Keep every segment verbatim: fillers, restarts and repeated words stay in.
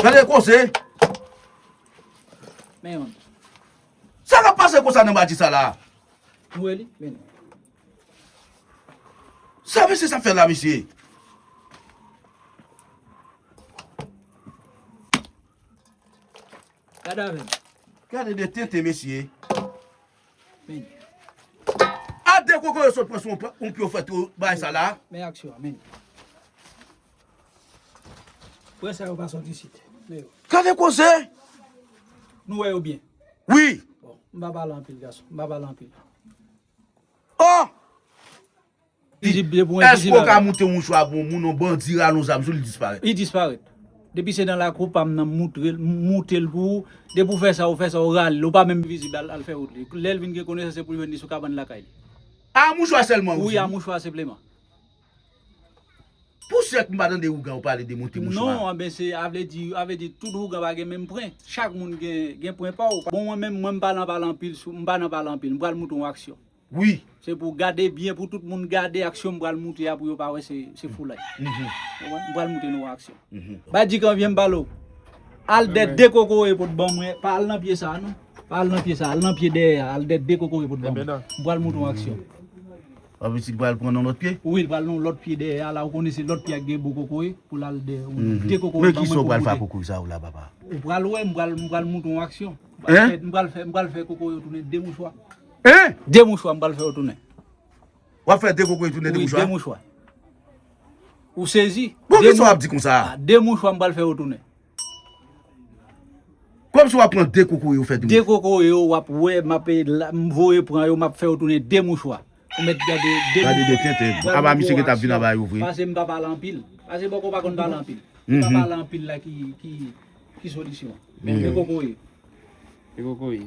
Gade koze. Men yon. Sa k ap pase konsa nan bati sa la? Nou wè li? Men. Sa mesye sa fè la, mesye? Gade avè m. Gade de tenten, mesye. Men. A de kokoye sot pran sou yon pye w fè tou bagay sa la. Men aksyon an, men. Pran sa yo pa sot isit. Men yo. Gade koze. Nou wè yo byen. Wi. Bon, m pa pale anpil, gason. M pa pale anpil. Oh! Vizib, depi w Èske w envizib ka avè m. Moute yon mouchwa pou yon moun, yon bandi rale yon zam sou li, li disparèt? Li disparèt. Depi se nan lakou pa m nan, m moutre l, m moutre l pou ou. Depi w fè sa, ou fè sa, ou rale l, ou pa menm vizib, al, al fè wout li. Lè l vin gen konesans, se pou l jwenn li sou kabann lakay li. A mouchwa sèlman ou Wi, di? A mouchwa se Pleman. Pou syèk m pa tande ougan ou pale de Moute mouchwa. Non, anben se, a vle di, a vle di tout ougan pa gen menm pwen. Chak moun gen, gen pwen pa w. Bon, mwen menm, mwen m pa nan pale anpil, sou, m pa nan pale anpil. M pral moutre yon aksyon. Wi. Se pou gade byen, pou tout moun gade aksyon m pral moutre a, pou yo pa wè se, se foulay. Konprann? M pral moutre nou yon aksyon. Badikan, vyen m pale w. Al dèyè de kokoye pou t ban mwen. Pa al nan pye sa a, non. Pa al nan pye sa a. Al nan pye dèyè a. Al dèyè de kokoye pou t ban mwen. M pral moutre yon aksyon. Wap di l pral pran nan lòt pye? Wi, l pral nan lòt pye dèyè a. La, ou konnen se lòt pye a k gen bon kokoye. Pou l al dèyè. De kokoye Men ban kisa mwen w pral fè pou ak kokoye sa ou la, papa? Ou pral wè, m pral, m pral moutre yon aksyon. M pral Hein? fè, m pral fè, m pral fè kokoye yo tounen de mouchwa. Hein? De mouchwa, m pral fè yo tounen. W ap fè de kokoye tounen de Wi, mouchwa? De mouchwa. Ou sezi? Bon, De kisa w mou- ap di konsa? Ah, de mouchwa, m pral fè yo tounen. Kòmsi w ap pran de kokoye ou fè de De mouchwa? Kokoye yo, w ap wè, m ap, la, m voye pran yo, m ap fè yo tounen de mouchwa. Ou mèt gade de Gade de mouchwa. tenten. Pral Aba moutre misye yon gen t ap vin aksyon. Aba yo vre. Pase m pa pale anpil. Pase bòkò pa konn pale anpil. M pa Mhm. pale anpil la ki, ki, ki solisyon. Men de kokoye. De kokoye.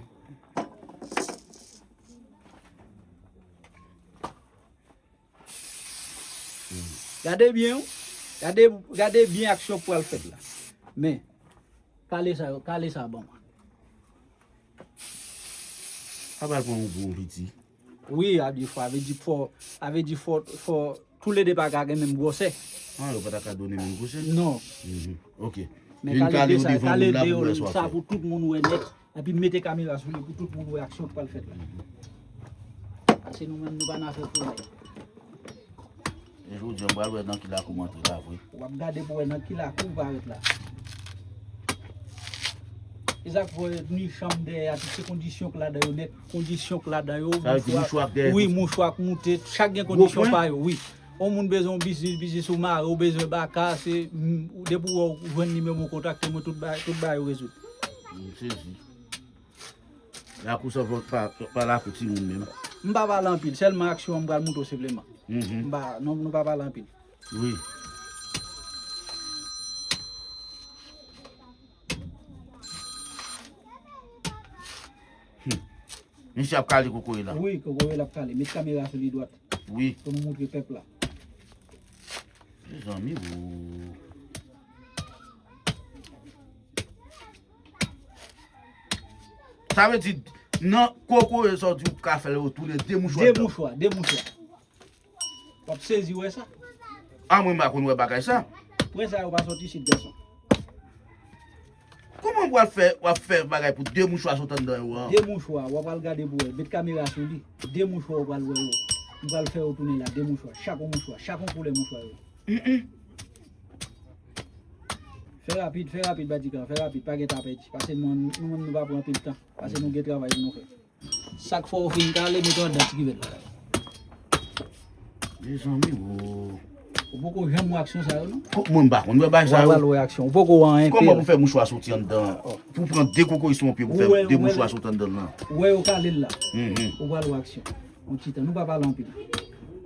Gade byen, wi. Gade, gade byen aksyon k pral fèt la. Men, kale sa yo, kale sa ban mwen. Sa pral pran yon gwo piti. Wi, a de fwa, a vle di fò, a vle di fò, fò, toulede pa ka gen menm gwosè. Ah, yo pa ta ka donnen menm gwosè? Non. Mhm. Ok. Men Vin kale kale de yo sa, devan kale moun la de pou yo, wè sa w sa ap fè. Pou tout moun wè nèt. Epi mete kamera sou li pou tout moun wè aksyon k pral fèt la. Paske nou menm nou pa nan afè foulay. E jodi a, m pral wè nan ki lakou m antre la vre. W ap gade pou wè nan ki lakou w parèt la. E sa k fè ni chanm dèyè a, tout se kondisyon k ladan yo nèt, kondisyon k ladan yo. Sa vle di mouchwa k dèyè Wi, tout. Mouchwa k moute, chak gen Gwo kondisyon pwen? Pa yo, wi. Yon moun bezwen yon biznis, biznis ou mare, ou bezwen baka, se, mm, depi w wè w jwenn nimewo m, ou kontakte mwen, tout bagay, tout bagay yo rezoud. M sezi. Lakou sa pa, pa, pa lakou timoun menm. M pa pale anpil, sèlman aksyon an m pral moutre w senpleman. Mhm. M pa, non, nou pa pale anpil. Wi. Hmm. Misye ap kale kokoye la. Wi, kokoye l ap kale. Met kamera sou li dwat. Wi. Pou nou moutre pèp la. Mezanmi, o. Sa vle di, nan kokoye sa w di w ka fè l retounen de mouchwa De ladan. Mouchwa, de mouchwa. W ap sezi wè sa. A mwen m pa konn wè bagay sa. Pwen sa yo pa sòti isit, gason. Kòman w ap fè, w ap fè bagay pou de mouchwa sot anndan yo an? De mouchwa, w ap al gade pou wè. Met kamera sou li. De mouchwa w pral wè yo. M pral fè yo tounen la, de mouchwa. Chak yon mouchwa, chak yon koulè mouchwa yo. Fè rapid, fè rapid, Badikan, fè rapid, pa gen tan pèdi. Pase nou, nou menm nou pa pran anpil tan. Pase nou gen travay pou nou fè. Sa k fè w fin kale, met w anndan ti kivèt la. Mezanmi, o. Ou poko janm wè aksyon sa yo, non? Ko-, mwen m pa konn wè bagay sa W yo. Al wè aksyon. Ou poko wè anyen. Kòman pou fè mouchwa soti anndan? Pou pran de kokoye sou yon pye pou fè de mouchwa soti anndan lan. Ou wè yo kale l la. Mhm. Ou pral wè aksyon. Yon ti tan. Nou pa pale anpil.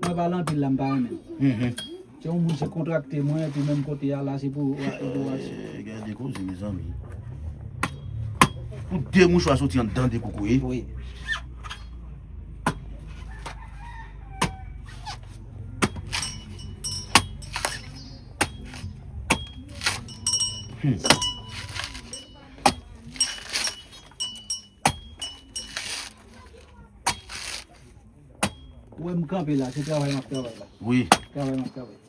Mwen pale anpil la, m pa renmen. Mhm. Se yon moun se kontrakte mwen, epi menm kote a la, se pou, pou aksyon. Eh, gade koze, mezanmi. Pou de mouchwa soti anndan de kokoye. Wi. Hmm. Ou wè m kanpe la, se travay m ap travay la. Wi. Travay m ap travay.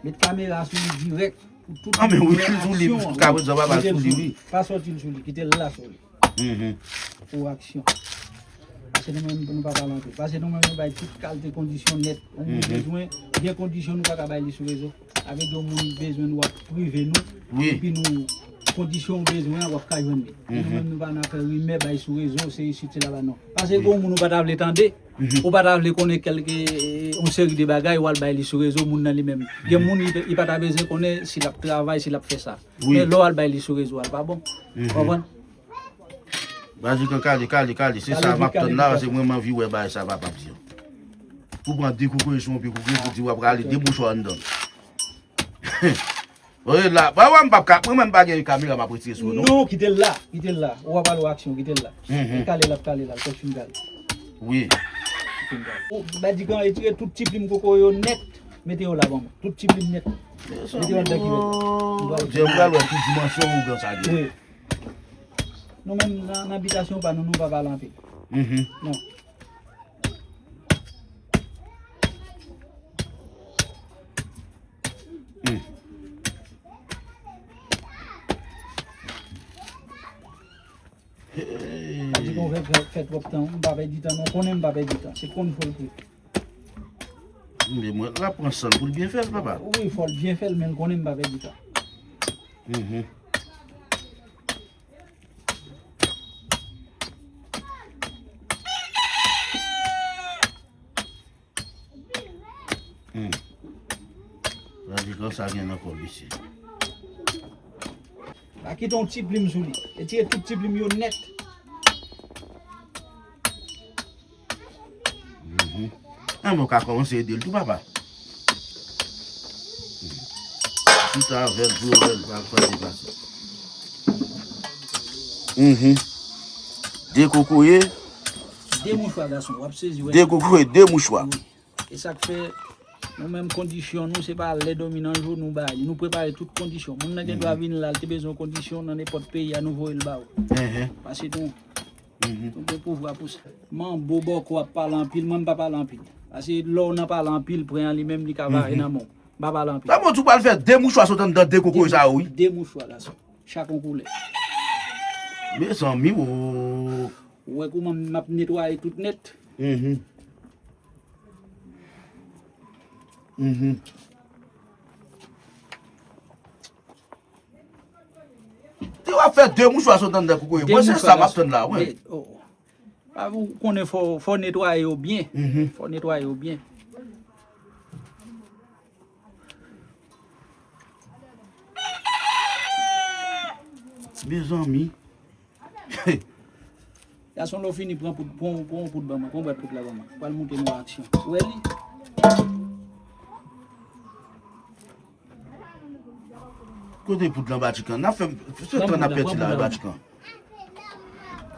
Met kamera sou li dirèk pou tout moun wè aksyon an. An, men wi, sou li, wi. Kaprezan, pa ba l sou li, wi. Pa sòti l sou li, kite l la sou li. Mhm. Pou aksyon. Paske nou menm, nou pa pale anpil. Paske nou menm, nou bay tout kalite kondisyon nèt. Yon moun bezwen, gen kondisyon nou pa ka bay li sou rezo. Sa vle di yon moun bezwen nou ap prive nou. Wi. Epi nou, kondisyon w bezwen an, w ap ka jwenn li. Men nou menm, nou pa nan fè rimè bay sou rezo, se isit, se laba, non. Paske gen yon moun ou pa ta vle tande, ou pa ta vle konnen kèlke, yon seri de bagay, w al bay li sou rezo, moun nan li menm. Gen moun, li, li pa ta bezwen konnen si l ap travay, si l ap fè sa. Wi. Men lè w al bay li sou rezo a, l pa bon. Ou konprann? Bazikan, kale, kale, kale. Se sa m ap tann la, paske mwen, m anvi wè bagay sa papa m di an. Pou pran de kokoye sou yon pye kokoye, pou di w ap rale de mouchwa anndan. Oye la, ba, wè, m p ap ka, mwen menm, m pa gen kamera m ap retire sou ou, non. Non, kite l la, kite l la. Ou ap al wè aksyon, kite l la. Mhm. E kale l ap kale la, l fèk fin kale. Wi. Fin kale. Ou, Bazikan, retire tout ti plim kokoye yo nèt, mete yo la ban mwen. Tout ti plim nèt. Mete yo anndan kivèt la. Mezanmi, m pral wè ki dimansyon ougan sa gen. Wi. Nou menm nan, nan abitasyon pa nou, nou pa pale anpil. Mhm. Non. Hmm. Hey. Sa di kon fè, fè, fè twòp tan, m pa pèdi tan, non, konnen m pa pèdi tan. Se konn fò l fè. Men mwen, l ap pran san l pou l byen fè l, papa. Wi, fò l byen fè l, men l konnen m pa pèdi tan. Mhm. Hmm. Sa di konsa gen nan kò misye. Pa kite yon ti plim sou li. Retire tout ti plim yo nèt. Mhm. An, mwen ka kòmanse ede l tou, papa. Chita avè l, jwe avè l, pa fè deplase. Mhm. De kokoye. De mouchwa, gason, w ap sezi, wè. De kokoye, de mouchwa. Wi. E sa k fè, nou menm kondisyon nou, se pa lè dòmi nan jou nou bay li. Nou prepare tout kondisyon. Moun nan gen dwa vin la, l te bezwen kondisyon nan nenpòt peyi a, nou voye l ba ou. Mhm. Paske nou, mhm, nou gen pouvwa pou sa. Manbo bòkò ap pale anpil, mwen m pa pale anpil. Paske lè w nan pale anpil, pran an li menm, li ka vare nan men w. M pa pale anpil. Sa bon, tou pral fè de mouchwa sot anndan de kokoye sa yo, wi. De mouchwa, gason. Chak yon koulè. Mezanmi, o. Ou wè kouman m ap netwaye tout nèt? Mhm. Mhm. Te w ap fè de mouchwa sot anndan kokoye. Mwen, se sa m ap tann la, wi. De mouchwa, gason. Men, o, o. Pa, ou konnen fò, fò netwaye yo byen. Mhm. Fò netwaye yo byen. Mezanmi. Gason, lè w fini, pran poud, pran, pran yon poud ban mwen, pran yon bwat poud la ban mwen. Pral moute nou aksyon. Ou wè li? Kote poud lan, Bazikan? N ap fè, se tan n ap pèdi la, Bazikan.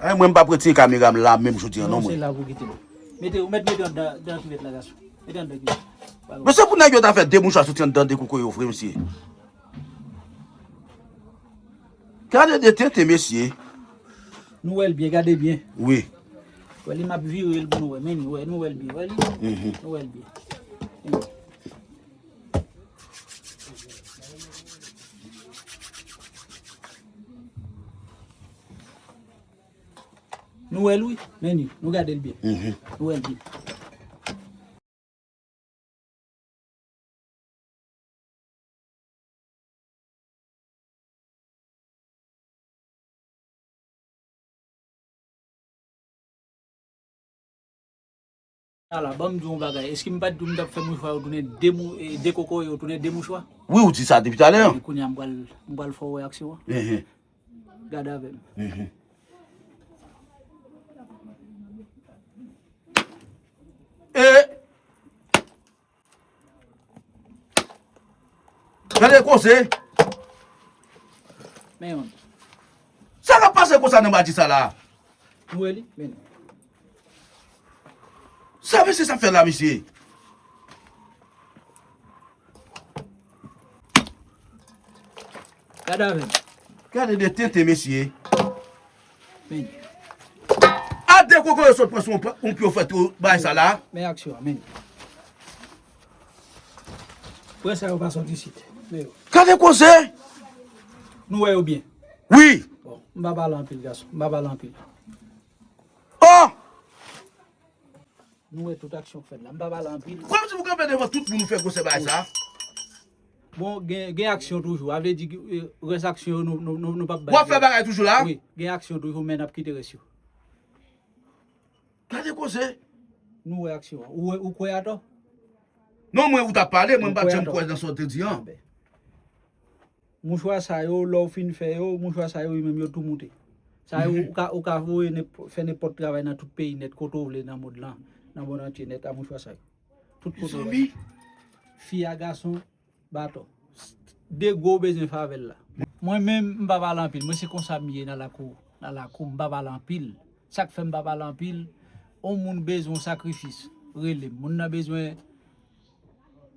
Ay, mwen, m p ap retire kamera m la menm jodi a, non, mwen. Se la pou kite l. Mete, ou mèt mete anndan, anndan kivèt la, gason. Mete anndan kivèt. Mesye, pou nèg yo ta fè de mouchwa soti anndan de kokoye yo vre, mesye. Gade de tenten, mesye. Nou wè l byen, gade byen. Wi. Wè li, m ap vire l pou nou wè. Men nou wè, nou wè l byen. Wè li? Mhm. Nou wè l byen. Nou wè l, wi. Men li, nou gade l byen. Mhm. Nou wè l byen. Ala, ban m di w yon bagay. Èske m pa t di w m t ap fè mouchwa yo tounen de mou-, e, de kokoye yo tounen de mouchwa? Wi, ou di sa depi talè. E kounye a, m pral, m pral fè w wè aksyon an. Ehe. Gade avè m. Ehe. E Gade koze. Men yon. Sa k ap pase konsa nan bati sa la? Ou wè li? Men. Sa mesye sa fè la, mesye? Gade avè m. Gade de tenten, mesye. Men. A de kokoye sot pran sou yon pye w fè tou bagay sa la. Men aksyon an, men. Wè sa yo pa sòti isit. Men yo. Gade koze! Nou wè yo byen. Wi! Bon, m pa pale anpil, gason. M pa pale anpil. Oh! Nou wè tout aksyon k fèt la. M pa pale anpil. Kòmsi ou kanpe devan tout moun ou fè gwosè bagay sa? Bon, gen, gen aksyon toujou. A vle di, eh, rès aksyon yo, nou, nou, nou, nou p ap bay. W ap fè bagay toujou la? Wi, gen aksyon toujou, men n ap kite rès yo. Gade koze! Nou wè aksyon an. Ou, wè- ou kwè atò? Non, mwen ou t ap pale, mwen m pa t janm kwè nan sa w te di an. Mouchwa sa yo, lè w fin fè yo, mouchwa sa yo, yo menm yo tou moute. Sa yo, ou ka, ou ka voye nenp- fè nenpòt travay nan tout peyi nèt, kote w vle nan mond lan, nan mond antye nèt, a mouchwa sa yo. Tout kote w vle. Fi a gason, baton. De gwo bezwen favè l la. Mwen menm, m pa pale anpil. Mwen se konsa m ye nan lakou. Nan lakou, m pa pale anpil. Sa k fè m pa pale anpil, yon moun bezwen yon sakrifis, rele m. Moun nan bezwen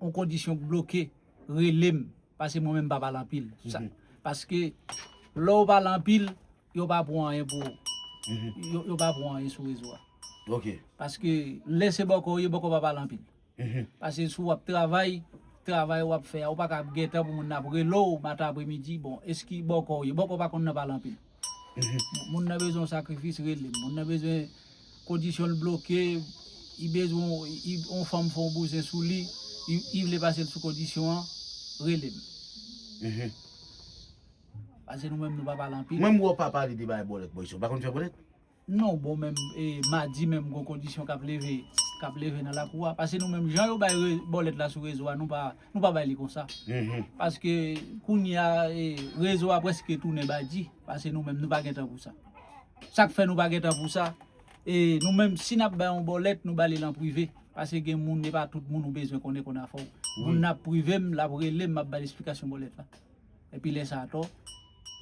yon kondisyon k bloke, rele m. Paske mwen menm m pa pale anpil. Sa- Paske lè w pale anpil, yo pa pran anyen pou ou. Yo, yo pa pran anyen sou rezo a. Ok. Paske lè se bòkò w ye, bòkò pa pale anpil. Paske si w ap travay, travay w ap fè a, ou pa ka ap gentan pou moun nan ap rele w maten apremidi, bon, eski bòkò w ye? Bòkò pa konn nan pale anpil. Moun nan bezwen yon sakrifis, rele m. Moun nan bezwen kondisyon l bloke, li bezwen yon fanm fè yon bouzen sou li, li vle pase l sou kondisyon an, rele m. Paske nou menm nou pa pale anpil. Mwen m wè w pa pale de bagay bòlèt bò isit. Ou pa konn fè bòlèt? Non, bon, menm e, madi menm gon kondisyon k ap leve, k ap leve nan lakou a. Paske nou menm jan yo bay re- bòlèt la sou rezo a, nou pa, nou pa bay li konsa. Paske kounye a, e, rezo a prèske tounen badi. Paske nou menm nou pa gen tan pou sa. Sa k fè nou pa gen tan pou sa, e, nou menm si n ap bay yon bòlèt, nou ba li l an prive. Paske gen moun, e pa tout moun ou bezwen konnen konn afè w. Moun n ap prive m, l ap rele m, m ap ba l esplikasyon bòlèt la. Epi lè sa atò,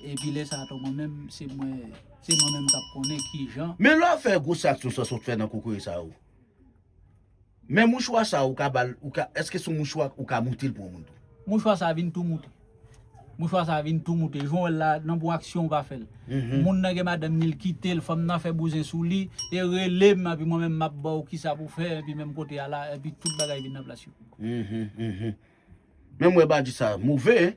epi lè sa atò mwen menm, se mwen, se mwen menm k ap konnen kijan. Men lè w ap fè gwo aksyon sa w sot fè nan kokoye sa yo, men mouchwa sa ou ka ba l, ou ka, èske se yon mouchwa ou ka moute l pou yon moun tou? Mouchwa sa vin tou moute. Mouchwa sa vin tou moute. Jan w wè l la, nan bon aksyon ou pa fè l. Moun nan gen madanm ni l kite l, fanm nan fè bouzen sou li, e rele m, epi mwen menm m ap ba w kisa pou fè, epi menm kote a la, epi tout bagay vin nan plas yo. Men m wè badi sa move, hein?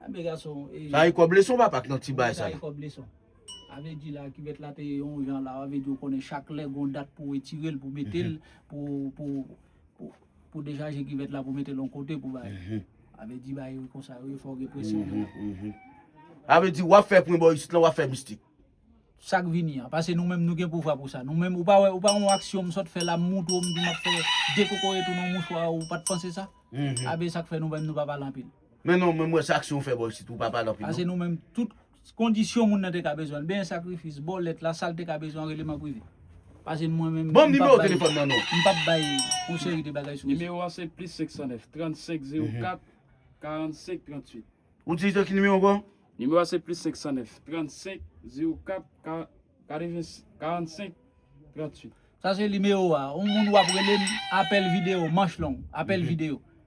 Anben gason, e. Sa e kòb leson papa k nan ti bagay sa la. Sa e kòb leson. A vle di la, kivèt la te ye yon jan la, a vle di ou konnen chak lè gon dat pou retire l, pou mete l, pou, pou, pou, pou dechaje kivèt la, pou mete l yon kote pou bay. A vle di bagay yo konsa, yo fè w gen presyon. A vle di w ap fè pwen bò isit la, w ap fè mistik. Sa k vini an. Paske nou menm nou gen pouvwa pou sa. Nou menm, ou pa wè, ou pa wè yon aksyon m sot fè la, m moutre w, m di m ap fè de kokoye tou nan mouchwa, ou pa t panse sa? Anben sa k fè nou menm nou pa pale anpil. Men non, men m wè se aksyon w fè bò isit, ou pa pale anpil non. Paske nou menm, tout kondisyon moun nan te ka bezwen l, benyen sakrifis, bòlèt la, sa l te ka bezwen an, rele m an prive. Paske mwen menm, m p ap bay, m p ap bay yon seri de bagay sou rezo. Nimewo a se plis senk san nèf, trannsenk zewo kat, karannsenk tranntuit. Ou di se ki nimewo ankò? Nimewo a se plis senk san nèf, trannsenk zewo kat, karannsenk tranntuit. Sa se nimewo a. Yon moun w ap rele m, apèl videyo, manch long, apèl videyo.